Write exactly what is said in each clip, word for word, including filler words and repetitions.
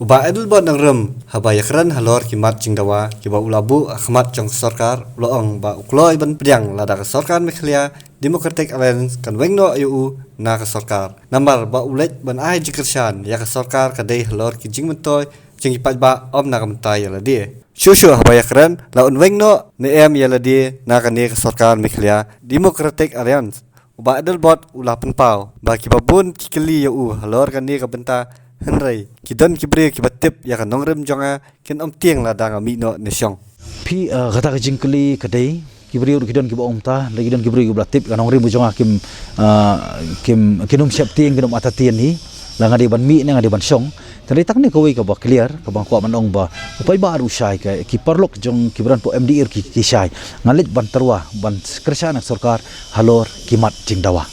Bah Adelbert Nongrum, haba ïakren halor ki mat jingdawa kiba u la buh ha khmat jong ka sorkar, u la ong ba u kloi ban pdiang lada ka sorkar Meghalaya Democratic Alliance kan weng noh ïa u na ka sorkar. Namar ba u leit ban ai jingkyrshan ïa ka sorkar ka dei halor ki jingmyntoi jong ki paidbah, ym na ka bynta ïa lade. Shuh shuh haba ïakren, la un weng noh ne em ïa lade na kane ka sorkar Meghalaya Democratic Alliance. U Bah Adelbert u la pynpaw ba kiba bun ki kylli ïa u halor kane ka bynta, hynrei ki don ki briew kiba tip ïa ka nongrim jong nga, kin ym tieng lada nga mih noh ne shong. Phi, uh, kata ka jingkylli ka dei, ki briew ki don kiba ong kumta, hynrei ki don ki briew kiba la tip ïa ka nongrim jong nga, kim, uh, kim, kin ym sheptieng, kin ym artatien hi la nga dei ban mih ne nga dei ban shong. Te hynrei tang kane kawei kaba clear, kaba nga kwah ban ong ba u paidbah ruh u shai, ka, ki paralok jong kiba don hapoh M D A ruh ki, ki shai. Nga leit ban tyrwa, ban kyrshan ïa ka sorkar halor ki mat jingdawa.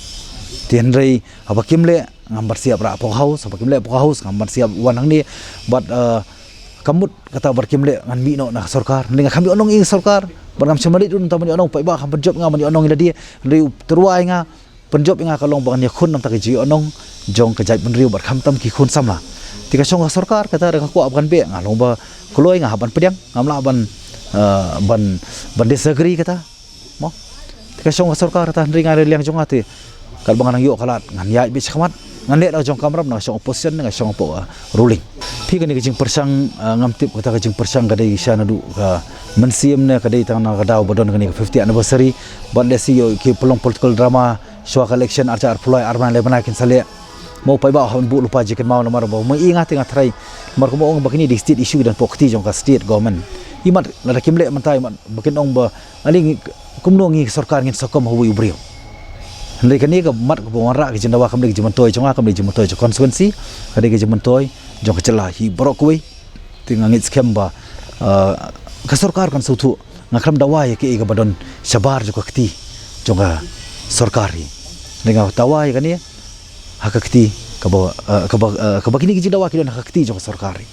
Te hynrei haba kim leh, ngam ban siap rah hapoh House, haba kim leh hapoh House, ngam ban siap wan hangne. Bad, uh, ka mut kata ba kim leh ngan mih noh na ka sorkar, hynrei nga kham ïohnong ïa ka sorkar. Bad ngam shym la leit ruh nangta ban ïohnong, paidbah kham pynjop ïa nga ban ïohnong ïa lade. Hynrei u tyrwa ïa nga, pynjop ïa nga ka long ba ngan ïakhun na ka bynta ka jingïohnong jong ka jaitbynriew bad khamtam ki khun samla. Te ka shong ka sorkar kata, lada ka kwah ba kan beh, nga long ba kloi, nga hap ban pdiang, ngam lah ban, eh, ban, ban disagree kata. Mo? Te ka shong ka sorkar kata, hynrei nga, la ka liang jong nga te, katba nga nang ïoh ka lad, ngan ïaid beit shakhmat, ngan leh na ka jong ka kamram, na ka shong opposition, na ka shong hapoh, eh, ruling. Phi, kane ka jingpyrshang, eh, ngam tip kata ka jingpyrshang ka dei sha naduh ka mynsiem ne ka dei tang na ka daw ba don kane ka fiftieth anniversary. Bad lehse ïoh ki pynlong political drama shuwa ka election arhajar arphew lai, arngut lai bnai kin sa leh. Mo, paidbah hap ban buh lypa jingkynmaw namar ba ma i nga te nga tharai, namar kumba ong ba kine ki state issue ki don hapoh kti jong ka state government. Imat lada kim leh mynta, imat ba kin ong ba, ale ngi, kumno ngi sorkar ngin sokong ha uwei u briew. Hynrei kane ka mat kaba wanrah ka jingdawa kam dei ka jingmyntoi jong nga, kam dei ka jingmyntoi jong ka constituency, ka dei ka jingmyntoi jong ka jylla hi baroh kawei. Te nga ngeit skhem ba, uh, ka sorkar kan sngewthuh. Nga khlem dawa ïa kaei kaba don shabar jong ka kti jong ka sorkar hi. Hynrei nga dawa ïa kane ha ka kti kaba, uh, kaba, uh, kaba kine ki jingdawa ki don ha ka kti jong ka sorkar hi.